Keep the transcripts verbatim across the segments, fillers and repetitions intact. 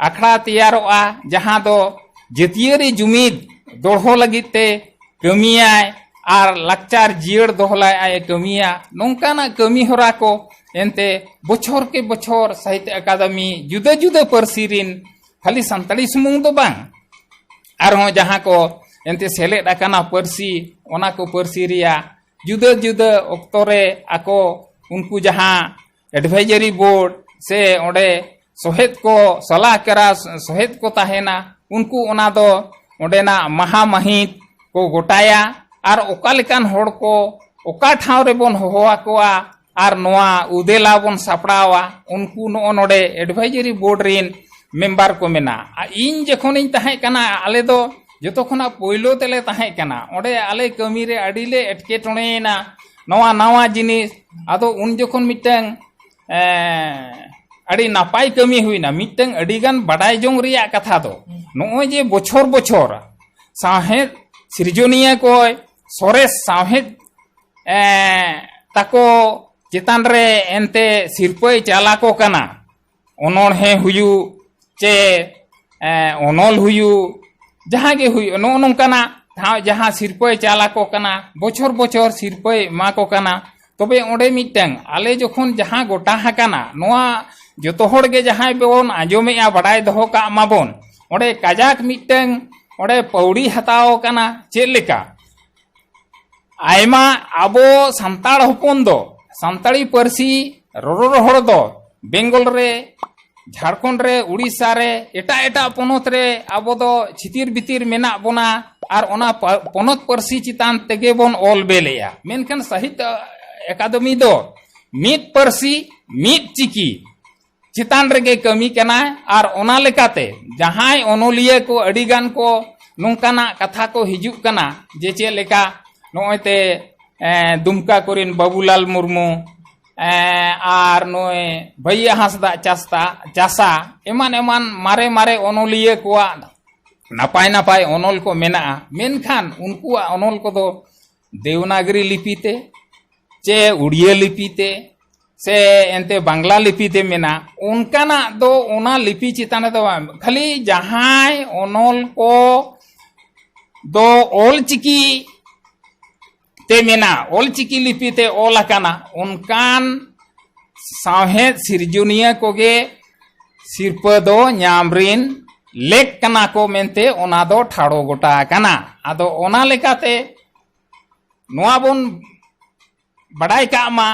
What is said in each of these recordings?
ᱟᱠᱷᱲᱟ ᱛᱮᱭᱟᱨᱚᱜᱼᱟ, ᱡᱟᱦᱟᱸ ᱫᱚ ᱡᱟᱹᱛᱤᱭᱟᱹᱨᱤ ᱡᱩᱢᱤᱫ ᱫᱚᱲᱦᱚ ᱞᱟᱹᱜᱤᱫ ᱛᱮ ᱠᱟᱹᱢᱤᱭᱟᱭ ᱟᱨ ᱞᱟᱠᱪᱟᱨ ᱡᱤᱭᱟᱹᱲ ᱫᱚᱦᱚ ᱞᱟᱭ ᱮ ᱠᱟᱹᱢᱤᱭᱟ᱾ ᱱᱚᱝᱠᱟᱱᱟᱜ ᱠᱟᱹᱢᱤ ᱦᱚᱨᱟ ᱠᱚ ᱮᱱᱛᱮ ᱵᱚᱪᱷᱚᱨ ᱠᱮ ᱵᱚᱪᱷᱚᱨ ᱥᱟᱦᱤᱛᱭᱚ ᱟᱠᱟᱫᱮᱢᱤ ᱡᱩᱫᱟᱹ ᱡᱩᱫᱟᱹ ᱯᱟᱹᱨᱥᱤ ᱨᱤᱱ, ᱠᱷᱟᱹᱞᱤ ᱥᱟᱱᱛᱟᱲᱤ ᱥᱩᱢᱩᱝ ᱫᱚ ᱵᱟᱝ, ᱟᱨᱦᱚᱸ ᱡᱟᱦᱟᱸ ᱠᱚ ᱮᱱᱛᱮ ᱥᱮᱞᱮᱫ ᱟᱠᱟᱱᱟ ᱯᱟᱹᱨᱥᱤ, ᱚᱱᱟ ᱠᱚ ᱯᱟᱹᱨᱥᱤ ᱨᱮᱭᱟᱜ ᱡᱩᱫᱟᱹ ᱡᱩᱫᱟᱹ ᱚᱠᱛᱚ ᱨᱮ ᱟᱠᱚ ᱩᱱᱠᱩ ᱡᱟᱦᱟᱸ advisory board ᱥᱮ ᱚᱸᱰᱮ ᱥᱚᱦᱮᱫ ᱠᱚ, ᱥᱟᱞᱟᱦᱠᱟᱨᱟ ᱥᱚᱦᱮᱫ ᱠᱚ ᱛᱟᱦᱮᱱᱟ, ᱩᱱᱠᱩ ᱚᱱᱟ ᱫᱚ ᱚᱸᱰᱮᱱᱟᱜ ᱢᱟᱦᱟ ᱢᱟᱹᱦᱤᱛ ᱠᱚ ᱜᱚᱴᱟᱭᱟ ᱟᱨ ᱚᱠᱟ ᱞᱮᱠᱟᱱ ᱦᱚᱲ ᱠᱚ ᱚᱠᱟ ᱴᱷᱟᱶ ᱨᱮᱵᱚᱱ ᱦᱚᱦᱚ ᱟᱠᱚᱣᱟ ᱟᱨ ᱱᱚᱣᱟ ᱩᱫᱮᱞᱟ ᱵᱚᱱ ᱥᱟᱯᱲᱟᱣᱟ, ᱩᱱᱠᱩ ᱱᱚᱜᱼᱚ ᱱᱚᱰᱮ advisory board ᱨᱤᱱ member ᱠᱚ ᱢᱮᱱᱟᱜᱼᱟ᱾ ᱟᱨ ᱤᱧ ᱡᱚᱠᱷᱚᱱᱤᱧ ᱛᱟᱦᱮᱸ ᱠᱟᱱᱟ, ᱟᱞᱮ ᱫᱚ ᱡᱚᱛᱚ ᱠᱷᱚᱱᱟᱜ ᱯᱳᱭᱞᱳ ᱛᱮᱞᱮ ᱛᱟᱦᱮᱸ ᱠᱟᱱᱟ, ᱚᱸᱰᱮ ᱟᱞᱮ ᱠᱟᱹᱢᱤᱨᱮ ᱟᱹᱰᱤᱞᱮ ᱮᱴᱠᱮᱴᱚᱬᱮᱭᱮᱱᱟ, ᱱᱚᱣᱟ ᱱᱟᱣᱟ ᱡᱤᱱᱤᱥ᱾ ᱟᱫᱚ ᱩᱱ ᱡᱚᱠᱷᱚᱱ ᱢᱤᱫᱴᱟᱝ ᱮᱸ, ᱟᱹᱰᱤ ᱱᱟᱯᱟᱭ ᱠᱟᱹᱢᱤ ᱦᱩᱭᱱᱟ, ᱢᱤᱫᱴᱟᱝ ᱟᱹᱰᱤᱜᱟᱱ ᱵᱟᱰᱟᱭ ᱡᱚᱝ ᱨᱮᱭᱟᱜ ᱠᱟᱛᱷᱟ ᱫᱚ᱾ ᱱᱚᱜᱼᱚᱭ ᱡᱮ ᱵᱚᱪᱷᱚᱨ ᱵᱚᱪᱷᱚᱨ ᱥᱟᱶᱦᱮᱫ ᱥᱤᱨᱡᱚᱱᱤᱭᱟᱹ ᱠᱚ ᱥᱚᱨᱮᱥ ᱥᱟᱶᱦᱮᱫ, ᱮᱸ, ᱛᱟᱠᱚ ᱪᱮᱛᱟᱱ ᱨᱮ ᱮᱱᱛᱮ ᱥᱤᱨᱯᱟᱹᱭ ᱪᱟᱞ ᱟᱠᱚ ᱠᱟᱱᱟ, ᱚᱱᱚᱬᱦᱮ ᱦᱩᱭᱩᱜ ᱪᱮ, ᱮᱸ, ᱚᱱᱚᱞ ᱦᱩᱭᱩᱜ, ᱡᱟᱦᱟᱸ ᱜᱮ ᱦᱩᱭᱩᱜ, ᱱᱚᱜᱼᱚ ᱱᱚᱝᱠᱟᱱᱟᱜ ᱴᱷᱟᱶ ᱡᱟᱦᱟᱸ ᱥᱤᱨᱯᱟᱹᱭ ᱪᱟᱞ ᱟᱠᱚ ᱠᱟᱱᱟ, ᱵᱚᱪᱷᱚᱨ ᱵᱚᱪᱷᱚᱨ ᱥᱤᱨᱯᱟᱹᱭ ᱮᱢᱟ ᱠᱚ ᱠᱟᱱᱟ, ᱛᱚᱵᱮ ᱚᱸᱰᱮ ᱢᱤᱫᱴᱟᱝ ᱟᱞᱮ ᱡᱚᱠᱷᱚᱱ ᱡᱟᱦᱟᱸ ᱜᱚᱴᱟ ᱟᱠᱟᱱᱟ, ᱱᱚᱣᱟ ᱡᱚᱛᱚ ᱦᱚᱲ ᱜᱮ ᱡᱟᱦᱟᱸᱭ ᱵᱚᱱ ᱟᱸᱡᱚᱢᱮᱜᱼᱟ, ᱵᱟᱰᱟᱭ ᱫᱚᱦᱚ ᱠᱟᱜ ᱢᱟᱵᱚᱱ, ᱚᱸᱰᱮ ᱠᱟᱡᱟᱠ ᱢᱤᱫᱴᱟᱝ ᱚᱸᱰᱮ ᱯᱟᱹᱣᱲᱤ ᱦᱟᱛᱟᱣ ᱠᱟᱱᱟ᱾ ᱪᱮᱫ ᱞᱮᱠᱟ? ᱟᱭᱢᱟ ᱟᱵᱚ ᱥᱟᱱᱛᱟᱲ ᱦᱚᱯᱚᱱ ᱫᱚ ᱥᱟᱱᱛᱟᱲᱤ ᱯᱟᱹᱨᱥᱤ ᱨᱚᱨᱚᱲ ᱦᱚᱲ ᱫᱚ ᱵᱮᱝᱜᱚᱞ ᱨᱮ, ᱡᱷᱟᱲᱠᱷᱚᱸᱰ ᱨᱮ, ᱩᱲᱤᱥᱥᱟ ᱨᱮ, ᱮᱴᱟᱜ ᱮᱴᱟᱜ ᱯᱚᱱᱚᱛ ᱨᱮ ᱟᱵᱚ ᱫᱚ ᱪᱷᱤᱛᱤᱨ ᱵᱤᱛᱤᱨ ᱢᱮᱱᱟᱜ ᱵᱚᱱᱟ᱾ ᱟᱨ ᱚᱱᱟ ᱯᱟ-, ᱯᱚᱱᱚᱛ ᱯᱟᱹᱨᱥᱤ ᱪᱮᱛᱟᱱ ᱛᱮᱜᱮ ᱵᱚᱱ ᱚᱞ ᱵᱮᱞᱮᱜᱼᱟ᱾ ᱢᱮᱱᱠᱷᱟᱱ ᱥᱟᱦᱤᱛᱭᱚ ᱟᱠᱟᱫᱮᱢᱤ ᱫᱚ ᱢᱤᱫ ᱯᱟᱹᱨᱥᱤ, ᱢᱤᱫ ᱪᱤᱠᱤ ᱪᱮᱛᱟᱱ ᱨᱮᱜᱮ ᱠᱟᱹᱢᱤ ᱠᱟᱱᱟᱭ᱾ ᱟᱨ ᱚᱱᱟ ᱞᱮᱠᱟᱛᱮ ᱡᱟᱦᱟᱸᱭ ᱚᱱᱚᱞᱤᱭᱟᱹ ᱠᱚ ᱟᱹᱰᱤ ᱜᱟᱱ ᱠᱚ ᱱᱚᱝᱠᱟᱱᱟᱜ ᱠᱟᱛᱷᱟ ᱠᱚ ᱦᱤᱡᱩᱜ ᱠᱟᱱᱟ, ᱡᱮ ᱪᱮᱫ ᱞᱮᱠᱟ ᱱᱚᱜᱼᱚᱭ ᱛᱮ, ᱮᱸ, ᱫᱩᱢᱠᱟ ᱠᱚᱨᱮᱱ ᱵᱟᱹᱵᱩᱞᱟᱞ ᱢᱩᱨᱢᱩ, ᱮᱸ, ᱟᱨ ᱱᱩᱭ ᱵᱷᱟᱹᱭᱭᱟᱹ ᱦᱟᱸᱥᱫᱟ ᱪᱟᱥᱛᱟ, ᱪᱟᱥᱟ, ᱮᱢᱟᱱ ᱮᱢᱟᱱ ᱢᱟᱨᱮ ᱢᱟᱨᱮ ᱚᱱᱚᱞᱤᱭᱟᱹ ᱠᱚᱣᱟᱜ ᱱᱟᱯᱟᱭ ᱱᱟᱯᱟᱭ ᱚᱱᱚᱞ ᱠᱚ ᱢᱮᱱᱟᱜᱼᱟ᱾ ᱢᱮᱱᱠᱷᱟᱱ ᱩᱱᱠᱩᱣᱟᱜ ᱚᱱᱚᱞ ᱠᱚᱫᱚ ᱫᱮᱣᱱᱟᱜᱽᱨᱤ ᱞᱤᱯᱤ ᱛᱮ ᱪᱮ ᱩᱲᱤᱭᱟᱹ ᱞᱤᱯᱤ ᱛᱮ ᱥᱮ ᱮᱱᱛᱮ ᱵᱟᱝᱞᱟ ᱞᱤᱯᱤ ᱛᱮ ᱢᱮᱱᱟᱜ, ᱚᱱᱠᱟᱱᱟᱜ ᱫᱚ ᱚᱱᱟ ᱞᱤᱯᱤ ᱪᱮᱛᱟᱱ ᱨᱮᱫᱚ ᱵᱟᱝ, ᱠᱷᱟᱹᱞᱤ ᱡᱟᱦᱟᱸᱭ ᱚᱱᱚᱞ ᱠᱚ ᱫᱚ ᱚᱞ ᱪᱤᱠᱤ ᱛᱮ ᱢᱮᱱᱟᱜ, ᱚᱞ ᱪᱤᱠᱤ ᱞᱤᱯᱤ ᱛᱮ ᱚᱞ ᱟᱠᱟᱱᱟ, ᱚᱱᱠᱟᱱ ᱥᱟᱶᱦᱮᱫ ᱥᱤᱨᱡᱚᱱᱤᱭᱟᱹ ᱠᱚᱜᱮ ᱥᱤᱨᱯᱟᱹ ᱫᱚ ᱧᱟᱢ ᱨᱤᱱ ᱞᱮᱠ ᱠᱟᱱᱟ ᱠᱚ ᱢᱮᱱᱛᱮ ᱚᱱᱟ ᱫᱚ ᱴᱷᱟᱲᱚ ᱜᱚᱴᱟ ᱟᱠᱟᱱᱟ᱾ ᱟᱫᱚ ᱚᱱᱟ ᱞᱮᱠᱟᱛᱮ ᱱᱚᱣᱟ ᱵᱚᱱ ᱵᱟᱰᱟᱭ ᱠᱟᱜ ᱢᱟ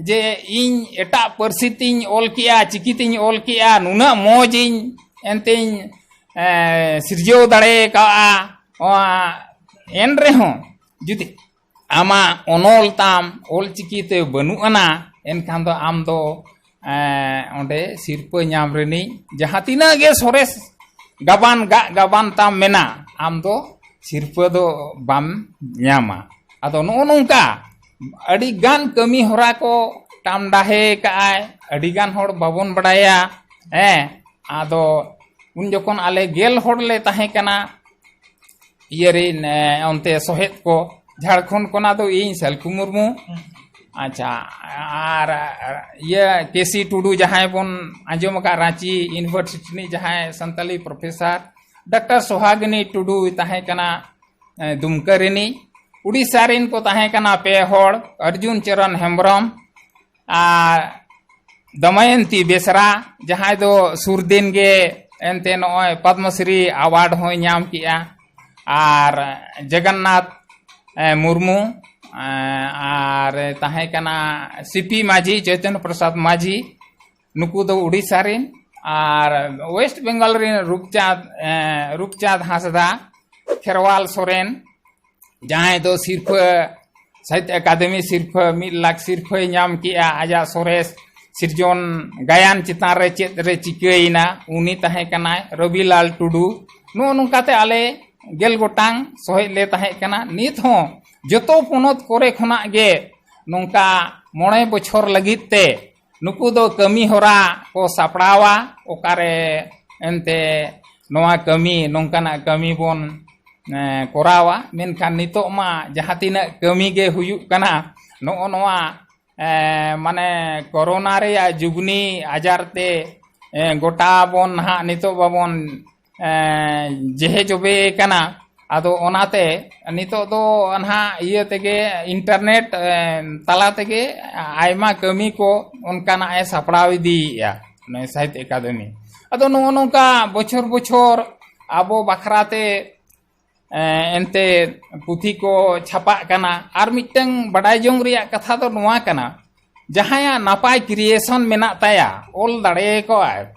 ᱡᱮ ᱤᱧ ᱮᱴᱟᱜ ᱯᱟᱹᱨᱥᱤ ᱛᱤᱧ ᱚᱞ ᱠᱮᱜᱼᱟ, ᱪᱤᱠᱤ ᱛᱤᱧ ᱚᱞ ᱠᱮᱜᱼᱟ, ᱱᱩᱱᱟᱹᱜ ᱢᱚᱡᱽ ᱤᱧ ᱮᱱᱛᱮᱧ, ᱮ, ᱥᱤᱨᱡᱟᱹᱣ ᱫᱟᱲᱮ ᱠᱟᱜᱼᱟ᱾ ᱚ, ᱮᱱ ᱨᱮᱦᱚᱸ ᱡᱩᱫᱤ ᱟᱢᱟᱜ ᱚᱱᱚᱞ ᱛᱟᱢ ᱚᱞ ᱪᱤᱠᱤ ᱛᱮ ᱵᱟᱹᱱᱩᱜ ᱟᱱᱟ, ᱮᱱᱠᱷᱟᱱ ᱫᱚ ᱟᱢ ᱫᱚ, ᱮ, ᱚᱸᱰᱮ ᱥᱤᱨᱯᱟᱹ ᱧᱟᱢ ᱨᱤᱱᱤᱡ ᱡᱟᱦᱟᱸ ᱛᱤᱱᱟᱹᱜ ᱜᱮ ᱥᱚᱨᱮᱥ ᱜᱟᱵᱟᱱ, ᱜᱟᱜ ᱜᱟᱵᱟᱱ ᱛᱟᱢ ᱢᱮᱱᱟᱜ, ᱟᱢ ᱫᱚ ᱥᱤᱨᱯᱟᱹ ᱫᱚ ᱵᱟᱢ ᱧᱟᱢᱟ᱾ ᱟᱫᱚ ᱱᱚᱜᱼᱚ ᱱᱚᱝᱠᱟ ᱟᱹᱰᱤ ᱜᱟᱱ ᱠᱟᱹᱢᱤ ᱦᱚᱨᱟ ᱠᱚ ᱴᱟᱢᱰᱟᱦᱮ ᱠᱟᱜᱼᱟᱭ, ᱟᱹᱰᱤ ᱜᱟᱱ ᱦᱚᱲ ᱵᱟᱵᱚᱱ ᱵᱟᱰᱟᱭᱟ᱾ ᱦᱮᱸ, ᱟᱫᱚ ᱩᱱ ᱡᱚᱠᱷᱚᱱ ᱟᱞᱮ ᱜᱮᱞ ᱦᱚᱲ ᱞᱮ ᱛᱟᱦᱮᱸ ᱠᱟᱱᱟ, ᱤᱭᱟᱹ ᱨᱤᱱ, ᱮ, ᱚᱱᱛᱮ ᱥᱚᱦᱮᱫ ᱠᱚ, ᱡᱷᱟᱲᱠᱷᱚᱸᱰ ᱠᱷᱚᱱᱟᱜ ᱫᱚ ᱤᱧ ᱥᱟᱞᱠᱷᱩ ᱢᱩᱨᱢᱩ᱾ ᱟᱪᱪᱷᱟ, ᱟᱨ ᱤᱭᱟᱹ ᱠᱮ ᱥᱤ ᱴᱩᱰᱩ, ᱡᱟᱦᱟᱸᱭ ᱵᱚᱱ ᱟᱸᱡᱚᱢ ᱟᱠᱟᱫ ᱨᱟᱸᱪᱤ ᱤᱭᱩᱱᱤᱵᱷᱟᱨᱥᱤᱴᱤ ᱨᱤᱱᱤᱡ ᱡᱟᱦᱟᱸᱭ ᱥᱟᱱᱛᱟᱞᱤ ᱯᱨᱚᱯᱷᱮᱥᱟᱨ, ᱰᱟᱠᱛᱟᱨ ᱥᱳᱦᱟᱜᱤᱱᱤ ᱴᱩᱰᱩᱭ ᱛᱟᱦᱮᱸ ᱠᱟᱱᱟ, ᱮ, ᱫᱩᱢᱠᱟᱹ ᱨᱤᱱᱤᱡ᱾ ᱩᱰᱤᱥᱟ ᱨᱤᱱ ᱠᱚ ᱛᱟᱦᱮᱸ ᱠᱟᱱᱟ ᱯᱮ ᱦᱚᱲ, ᱚᱨᱡᱩᱱ ᱪᱚᱨᱚᱱ ᱦᱮᱢᱵᱨᱚᱢ, ᱟᱨ ᱫᱚᱢᱚᱭᱚᱱᱛᱤ ᱵᱮᱥᱨᱟ, ᱡᱟᱦᱟᱸᱭ ᱫᱚ ᱥᱩᱨ ᱫᱤᱱ ᱜᱮ ᱮᱱᱛᱮ ᱱᱚᱜᱼᱚᱭ ᱯᱚᱫᱢᱚᱥᱨᱤ ᱟᱣᱟᱨᱰ ᱦᱚᱸᱭ ᱧᱟᱢ ᱠᱮᱜᱼᱟ, ᱟᱨ ᱡᱚᱜᱚᱱᱱᱟᱛᱷ, ᱮ, ᱢᱩᱨᱢᱩ, ᱮ, ᱟᱨ ᱛᱟᱦᱮᱸ ᱠᱟᱱᱟ ᱥᱤ ᱯᱤ ᱢᱟᱹᱡᱷᱤ, ᱪᱳᱭᱛᱚᱱᱱᱚ ᱯᱨᱚᱥᱟᱫᱽ ᱢᱟᱹᱡᱷᱤ, ᱱᱩᱠᱩ ᱫᱚ ᱩᱰᱤᱥᱟ ᱨᱤᱱ, ᱟᱨ ᱳᱭᱮᱥᱴ ᱵᱮᱝᱜᱚᱞ ᱨᱤᱱ ᱨᱩᱯᱪᱟᱸᱫᱽ, ᱮ, ᱨᱩᱯᱪᱟᱸᱫᱽ ᱦᱟᱸᱥᱫᱟ, ᱠᱷᱮᱨᱣᱟᱞ ᱥᱚᱨᱮᱱ, ᱡᱟᱦᱟᱸᱭ ᱫᱚ ᱥᱤᱨᱯᱷᱟᱹ, ᱥᱟᱦᱤᱛᱭᱚ ᱟᱠᱟᱫᱮᱢᱤ ᱥᱤᱨᱯᱷᱟᱹ ᱢᱤᱫ ᱞᱟᱠᱷ ᱥᱤᱨᱯᱷᱟᱹᱭ ᱧᱟᱢ ᱠᱮᱜᱼᱟ ᱟᱡᱟᱜ ᱥᱚᱨᱮᱥ ᱥᱤᱨᱡᱚᱱ ᱜᱟᱭᱟᱱ ᱪᱮᱛᱟᱱ ᱨᱮ ᱪᱮᱫ ᱨᱮ ᱪᱤᱠᱟᱹᱭᱮᱱᱟ, ᱩᱱᱤ ᱛᱟᱦᱮᱸ ᱠᱟᱱᱟᱭ, ᱨᱚᱵᱤᱞᱟᱞ ᱴᱩᱰᱩ᱾ ᱱᱚᱜᱼᱚ ᱱᱚᱝᱠᱟᱛᱮ ᱟᱞᱮ ᱜᱮᱞ ᱜᱚᱴᱟᱝ ᱥᱚᱦᱮᱫ ᱞᱮ ᱛᱟᱦᱮᱸ ᱠᱟᱱᱟ᱾ ᱱᱤᱛ ᱦᱚᱸ ᱡᱚᱛᱚ ᱯᱚᱱᱚᱛ ᱠᱚᱨᱮ ᱠᱷᱚᱱᱟᱜ ᱜᱮ ᱱᱚᱝᱠᱟ ᱢᱚᱬᱮ ᱵᱚᱪᱷᱚᱨ ᱞᱟᱹᱜᱤᱫ ᱛᱮ ᱱᱩᱠᱩ ᱫᱚ ᱠᱟᱹᱢᱤ ᱦᱚᱨᱟ ᱠᱚ ᱥᱟᱯᱲᱟᱣᱟ, ᱚᱠᱟᱨᱮ ᱮᱱᱛᱮ ᱱᱚᱣᱟ ᱠᱟᱹᱢᱤ, ᱱᱚᱝᱠᱟᱱᱟᱜ ᱠᱟᱹᱢᱤ ᱵᱚᱱ, ᱮ, ᱠᱚᱨᱟᱣᱟ᱾ ᱢᱮᱱᱠᱷᱟᱱ ᱱᱤᱛᱚᱜ ᱢᱟ ᱡᱟᱦᱟᱸ ᱛᱤᱱᱟᱹᱜ ᱠᱟᱹᱢᱤ ᱜᱮ ᱦᱩᱭᱩᱜ ᱠᱟᱱᱟ, ᱱᱚᱜᱼᱚ ᱱᱚᱣᱟ ᱮ, ᱢᱟᱱᱮ ᱠᱳᱨᱳᱱᱟ ᱨᱮᱭᱟᱜ ᱡᱩᱜᱽᱱᱤ ᱟᱡᱟᱨ ᱛᱮ, ᱮ, ᱜᱚᱴᱟ ᱵᱚᱱ ᱱᱟᱦᱟᱜ ᱱᱤᱛᱚᱜ ᱵᱟᱵᱚᱱ, ᱮ, ᱡᱮᱦᱮ ᱡᱚᱵᱮ ᱠᱟᱱᱟ᱾ ᱟᱫᱚ ᱚᱱᱟᱛᱮ ᱱᱤᱛᱚᱜ ᱫᱚ ᱱᱟᱦᱟᱜ ᱤᱭᱟᱹ ᱛᱮᱜᱮ, ᱤᱱᱴᱟᱨᱱᱮᱴ, ᱮ, ᱛᱟᱞᱟ ᱛᱮᱜᱮ ᱟᱭᱢᱟ ᱠᱟᱹᱢᱤ ᱠᱚ ᱚᱱᱠᱟᱱᱟᱜ ᱮ ᱥᱟᱯᱲᱟᱣ ᱤᱫᱤᱭᱮᱫᱼᱟ ᱱᱩᱭ ᱥᱟᱦᱤᱛ ᱮᱠᱟᱰᱮᱢᱤ᱾ ᱟᱫᱚ ᱱᱚᱜᱼᱚ ᱱᱚᱝᱠᱟ ᱵᱚᱪᱷᱚᱨ ᱵᱚᱪᱷᱚᱨ ᱟᱵᱚ ᱵᱟᱠᱷᱨᱟ ᱛᱮ ᱮ, ᱮᱱᱛᱮ ᱯᱩᱛᱷᱤ ᱠᱚ ᱪᱷᱟᱯᱟᱜ ᱠᱟᱱᱟ᱾ ᱟᱨ ᱢᱤᱫᱴᱟᱝ ᱵᱟᱰᱟᱭ ᱡᱚᱝ ᱨᱮᱭᱟᱜ ᱠᱟᱛᱷᱟ ᱫᱚ ᱱᱚᱣᱟ ᱠᱟᱱᱟ, ᱡᱟᱦᱟᱸᱭᱟᱜ ᱱᱟᱯᱟᱭ ᱠᱨᱤᱭᱮᱥᱚᱱ ᱢᱮᱱᱟᱜ ᱛᱟᱭᱟ, ᱚᱞ ᱫᱟᱲᱮ ᱠᱚᱣᱟᱭ,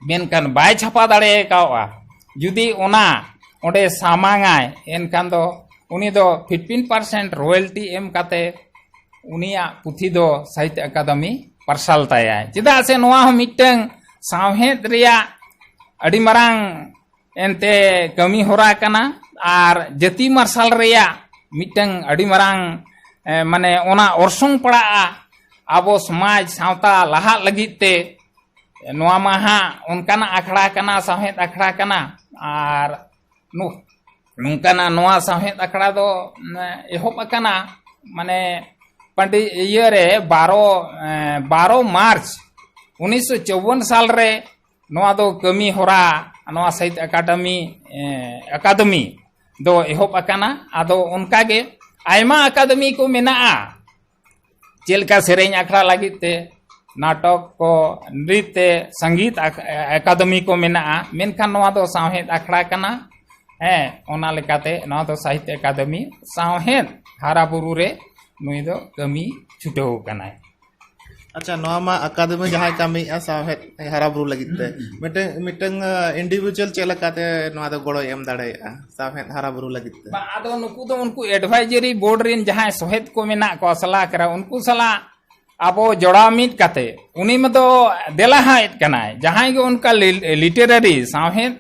ᱢᱮᱱᱠᱷᱟᱱ ᱵᱟᱭ ᱪᱷᱟᱯᱟ ᱫᱟᱲᱮ ᱠᱟᱣᱟ, ᱡᱩᱫᱤ ᱚᱱᱟ ᱚᱸᱰᱮ ᱥᱟᱢᱟᱝᱟᱭ, ᱮᱱᱠᱷᱟᱱ ᱫᱚ ᱩᱱᱤ ᱫᱚ ᱯᱷᱤᱯᱴᱤᱱ ᱯᱟᱨᱥᱮᱱᱴ ᱨᱚᱭᱮᱞᱴᱤ ᱮᱢ ᱠᱟᱛᱮ ᱩᱱᱤᱭᱟᱜ ᱯᱩᱛᱷᱤ ᱫᱚ ᱥᱟᱦᱤᱛᱭᱚ ᱟᱠᱟᱫᱮᱢᱤ ᱯᱟᱨᱥᱟᱞ ᱛᱟᱭᱟᱭ᱾ ᱪᱮᱫᱟᱜ ᱥᱮ ᱱᱚᱣᱟ ᱦᱚᱸ ᱢᱤᱫᱴᱟᱝ ᱥᱟᱶᱦᱮᱫ ᱨᱮᱭᱟᱜ ᱟᱹᱰᱤ ᱢᱟᱨᱟᱝ ᱮᱱᱛᱮ ᱠᱟᱹᱢᱤ ᱦᱚᱨᱟ ᱠᱟᱱᱟ᱾ ᱟᱨ ᱡᱟᱹᱛᱤ ᱢᱟᱨᱥᱟᱞ ᱨᱮᱭᱟᱜ ᱢᱤᱫᱴᱟᱝ ᱟᱹᱰᱤ ᱢᱟᱨᱟᱝ, ᱮ, ᱢᱟᱱᱮ ᱚᱱᱟ ᱚᱨᱥᱚᱝ ᱯᱟᱲᱟᱜᱼᱟ ᱟᱵᱚ ᱥᱚᱢᱟᱡᱽ ᱥᱟᱶᱛᱟ ᱞᱟᱦᱟᱜ ᱞᱟᱹᱜᱤᱫ ᱛᱮ᱾ ᱱᱚᱣᱟ ᱢᱟ ᱦᱟᱸᱜ ᱚᱱᱠᱟᱱᱟᱜ ᱟᱠᱷᱲᱟ ᱠᱟᱱᱟ, ᱥᱟᱶᱦᱮᱫ ᱟᱠᱷᱲᱟ ᱠᱟᱱᱟ᱾ ᱟᱨ ᱱᱚ-, ᱱᱚᱝᱠᱟᱱᱟᱜ ᱱᱚᱣᱟ ᱥᱟᱶᱦᱮᱫ ᱟᱠᱷᱲᱟ ᱫᱚ, ᱮ, ᱮᱦᱚᱵ ᱟᱠᱟᱱᱟ, ᱢᱟᱱᱮ ᱯᱟᱺᱰᱤ ᱤᱭᱟᱹ ᱨᱮ ᱵᱟᱨᱚ, ᱮ, ᱵᱟᱨᱚ ᱢᱟᱨᱪ ᱩᱱᱤᱥᱥᱚ ᱪᱚᱣᱣᱚᱱ ᱥᱟᱞ ᱨᱮ ᱱᱚᱣᱟ ᱫᱚ ᱠᱟᱹᱢᱤ ᱦᱚᱨᱟ, ᱱᱚᱣᱟ ᱥᱟᱦᱤᱛᱭᱚ ᱟᱠᱟᱰᱮᱢᱤ, ᱮ, ᱟᱠᱟᱫᱮᱢᱤ ᱫᱚ ᱮᱦᱚᱵ ᱟᱠᱟᱱᱟ᱾ ᱟᱫᱚ ᱚᱱᱠᱟᱜᱮ ᱟᱭᱢᱟ ᱟᱠᱟᱫᱮᱢᱤ ᱠᱚ ᱢᱮᱱᱟᱜᱼᱟ, ᱪᱮᱫ ᱞᱮᱠᱟ ᱥᱮᱨᱮᱧ ᱟᱠᱷᱲᱟ ᱞᱟᱹᱜᱤᱫ ᱛᱮ, ᱱᱟᱴᱚᱠ ᱠᱚ, ᱱᱨᱤᱛᱛᱚ, ᱥᱚᱝᱜᱤᱛ ᱟᱠ-, ᱟᱠᱟᱫᱮᱢᱤ ᱠᱚ ᱢᱮᱱᱟᱜᱼᱟ, ᱢᱮᱱᱠᱷᱟᱱ ᱱᱚᱣᱟ ᱫᱚ ᱥᱟᱶᱦᱮᱫ ᱟᱠᱷᱲᱟ ᱠᱟᱱᱟ᱾ ᱦᱮᱸ, ᱚᱱᱟ ᱞᱮᱠᱟᱛᱮ ᱱᱚᱣᱟ ᱫᱚ ᱥᱟᱦᱤᱛᱭᱚ ᱟᱠᱟᱫᱮᱢᱤ ᱥᱟᱶᱦᱮᱫ ᱦᱟᱨᱟ ᱵᱩᱨᱩ ᱨᱮ ᱱᱩᱭ ᱫᱚ ᱠᱟᱹᱢᱤ ᱪᱷᱩᱴᱟᱹᱣ ᱠᱟᱱᱟᱭ᱾ ᱟᱪᱪᱷᱟ, ᱱᱚᱣᱟ ᱢᱟ ᱟᱠᱟᱫᱮᱢᱤ ᱡᱟᱦᱟᱸᱭ ᱠᱟᱹᱢᱤᱭᱮᱫᱼᱟ ᱥᱟᱶᱦᱮᱫ ᱦᱟᱨᱟ ᱵᱩᱨᱩ ᱞᱟᱹᱜᱤᱫ ᱛᱮ, ᱦᱩᱸ, ᱦᱩᱸ᱾ ᱢᱤᱫᱴᱟᱝ, ᱢᱤᱫᱴᱟᱝ, ᱟ, ᱤᱱᱰᱤᱵᱷᱤᱡᱩᱣᱟᱞ ᱪᱮᱫ ᱞᱮᱠᱟᱛᱮ ᱱᱚᱣᱟ ᱫᱚ ᱜᱚᱲᱚᱭ ᱮᱢ ᱫᱟᱲᱮᱭᱟᱜᱼᱟ ᱥᱟᱶᱦᱮᱫ ᱦᱟᱨᱟ ᱵᱩᱨᱩ ᱞᱟᱹᱜᱤᱫ ᱛᱮ? ᱵᱟᱝ, ᱟᱫᱚ ᱱᱩᱠᱩ ᱫᱚ ᱩᱱᱠᱩ ᱮᱰᱵᱷᱟᱭᱡᱟᱨᱤ ᱵᱳᱨᱰ ᱨᱮᱱ ᱡᱟᱦᱟᱸᱭ ᱥᱚᱦᱮᱫ ᱠᱚ ᱢᱮᱱᱟᱜ ᱠᱚᱣᱟ, ᱥᱟᱞᱟᱦᱠᱟᱨᱟ, ᱩᱱᱠᱩ ᱥᱟᱞᱟᱜ ᱟᱵᱚ ᱡᱚᱲᱟᱣ ᱢᱤᱫ ᱠᱟᱛᱮ ᱩᱱᱤ ᱢᱟ ᱫᱚ ᱫᱮᱞᱟ ᱦᱟᱸᱜ ᱮᱫ ᱠᱟᱱᱟᱭ᱾ ᱡᱟᱦᱟᱸᱭ ᱜᱮ ᱚᱱᱠᱟ ᱞᱤ-, ᱞᱤᱴᱟᱨᱟᱨᱤ ᱥᱟᱶᱦᱮᱫ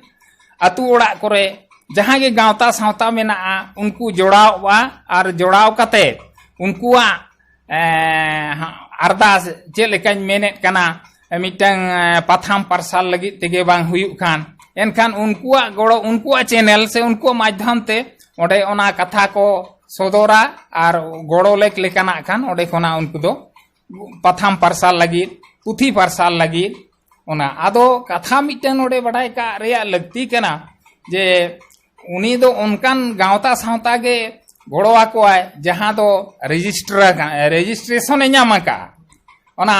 ᱟᱹᱛᱩ ᱚᱲᱟᱜ ᱠᱚᱨᱮ ᱡᱟᱦᱟᱸ ᱜᱮ ᱜᱟᱶᱛᱟ ᱥᱟᱶᱛᱟ ᱢᱮᱱᱟᱜᱼᱟ, ᱩᱱᱠᱩ ᱡᱚᱲᱟᱣᱚᱜᱼᱟ ᱟᱨ ᱡᱚᱲᱟᱣ ᱠᱟᱛᱮ ᱩᱱᱠᱩᱣᱟᱜ, ᱮᱸ, ᱟᱨᱫᱟᱥ, ᱪᱮᱫ ᱞᱮᱠᱟᱧ ᱢᱮᱱᱮᱫ ᱠᱟᱱᱟ, ᱢᱤᱫᱴᱟᱝ, ᱮᱸ, ᱯᱟᱛᱷᱟᱢ ᱯᱟᱨᱥᱟᱞ ᱞᱟᱹᱜᱤᱫ ᱛᱮᱜᱮ ᱵᱟᱝ ᱦᱩᱭᱩᱜ ᱠᱷᱟᱱ, ᱮᱱᱠᱷᱟᱱ ᱩᱱᱠᱩᱣᱟᱜ ᱜᱚᱲᱚ, ᱩᱱᱠᱩᱣᱟᱜ ᱪᱮᱱᱮᱞ ᱥᱮ ᱩᱱᱠᱩᱣᱟᱜ ᱢᱟᱫᱽᱫᱷᱚᱢ ᱛᱮ ᱚᱸᱰᱮ ᱚᱱᱟ ᱠᱟᱛᱷᱟ ᱠᱚ ᱥᱚᱫᱚᱨᱟ ᱟᱨ ᱜᱚᱲᱚ ᱞᱮᱠ ᱞᱮᱠᱟᱱᱟᱜ ᱠᱷᱟᱱ ᱚᱸᱰᱮ ᱠᱷᱚᱱᱟᱜ ᱩᱱᱠᱩ ᱫᱚ ᱯᱟᱛᱷᱟᱢ ᱯᱟᱨᱥᱟᱞ ᱞᱟᱹᱜᱤᱫ, ᱯᱩᱛᱷᱤ ᱯᱟᱨᱥᱟᱞ ᱞᱟᱹᱜᱤᱫ᱾ ᱚᱱᱟ ᱟᱫᱚ ᱠᱟᱛᱷᱟ ᱢᱤᱫᱴᱮᱱ ᱱᱚᱰᱮ ᱵᱟᱰᱟᱭ ᱠᱟᱜ ᱨᱮᱭᱟᱜ ᱞᱟᱹᱠᱛᱤ ᱠᱟᱱᱟ ᱡᱮ ᱩᱱᱤ ᱫᱚ ᱚᱱᱠᱟᱱ ᱜᱟᱶᱛᱟ ᱥᱟᱶᱛᱟ ᱜᱮ ᱜᱚᱲᱚ ᱟᱠᱚᱣᱟᱭ ᱡᱟᱦᱟᱸ ᱫᱚ ᱨᱮᱡᱤᱥᱴᱟᱨ ᱟᱠᱟᱱ, ᱨᱮᱡᱤᱥᱴᱨᱮᱥᱚᱱ ᱮ ᱧᱟᱢ ᱟᱠᱟᱫᱼᱟ᱾ ᱚᱱᱟ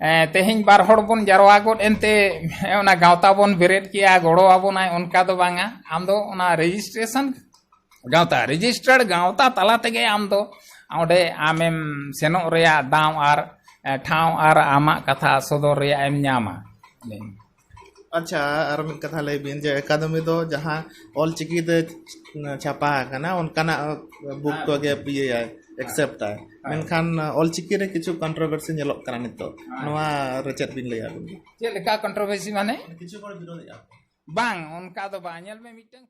ᱮ, ᱛᱮᱦᱮᱧ ᱵᱟᱨ ᱦᱚᱲ ᱵᱚᱱ ᱡᱟᱨᱣᱟ ᱜᱚᱫ ᱮᱱᱛᱮ ᱚᱱᱟ ᱜᱟᱶᱛᱟ ᱵᱚᱱ ᱵᱮᱨᱮᱫ ᱠᱮᱜᱼᱟ, ᱜᱚᱲᱚ ᱟᱵᱚᱱᱟᱭ, ᱚᱱᱠᱟ ᱫᱚ ᱵᱟᱝᱟ᱾ ᱟᱢ ᱫᱚ ᱚᱱᱟ ᱨᱮᱡᱤᱥᱴᱨᱮᱥᱚᱱ ᱜᱟᱶᱛᱟ, ᱨᱮᱡᱤᱥᱴᱟᱨᱰ ᱜᱟᱶᱛᱟ ᱛᱟᱞᱟ ᱛᱮᱜᱮ ᱟᱢ ᱫᱚ ᱚᱸᱰᱮ ᱟᱢᱮᱢ ᱥᱮᱱᱚᱜ ᱨᱮᱭᱟᱜ ᱫᱟᱣ ᱟᱨ ᱮ, ᱴᱷᱟᱶ ᱟᱨ ᱟᱢᱟᱜ ᱠᱟᱛᱷᱟ ᱥᱚᱫᱚᱨ ᱨᱮᱭᱟᱜ ᱮᱢ ᱧᱟᱢᱟ᱾ ᱟᱪᱪᱷᱟ, ᱟᱨ ᱢᱤᱫ ᱠᱟᱛᱷᱟ ᱞᱟᱹᱭ ᱵᱤᱱ ᱡᱮ ᱮᱠᱟᱰᱮᱢᱤ ᱫᱚ ᱡᱟᱦᱟᱸ ᱚᱞᱪᱤᱠᱤ ᱛᱮ ᱪᱷᱟᱯᱟ ᱟᱠᱟᱱᱟ ᱚᱱᱠᱟᱱᱟᱜ ᱵᱩᱠ ᱠᱚᱜᱮ ᱤᱭᱟᱹᱭᱟᱭ, ᱮᱠᱥᱮᱯᱴ ᱟᱭ᱾ ᱢᱮᱱᱠᱷᱟᱱ ᱚᱞᱪᱤᱠᱤ ᱨᱮ ᱠᱤᱪᱷᱩ ᱠᱚᱱᱴᱨᱳᱵᱷᱟᱨᱥᱤ ᱧᱮᱞᱚᱜ ᱠᱟᱱᱟ ᱱᱤᱛᱚᱜ, ᱱᱚᱣᱟ ᱨᱮ ᱪᱮᱫ ᱵᱤᱱ ᱞᱟᱹᱭᱟ ᱟᱵᱤᱱ? ᱪᱮᱫ ᱞᱮᱠᱟ ᱠᱚᱱᱴᱨᱳᱵᱷᱟᱨᱥᱤ ᱢᱟᱱᱮ? ᱠᱤᱪᱷᱩ ᱦᱚᱲ ᱵᱤᱨᱳᱫᱷᱮᱜᱼᱟ᱾ ᱵᱟᱝ, ᱚᱱᱠᱟ ᱫᱚ ᱵᱟᱝ᱾ ᱧᱮᱞ ᱢᱮ, ᱢᱤᱫᱴᱟᱝ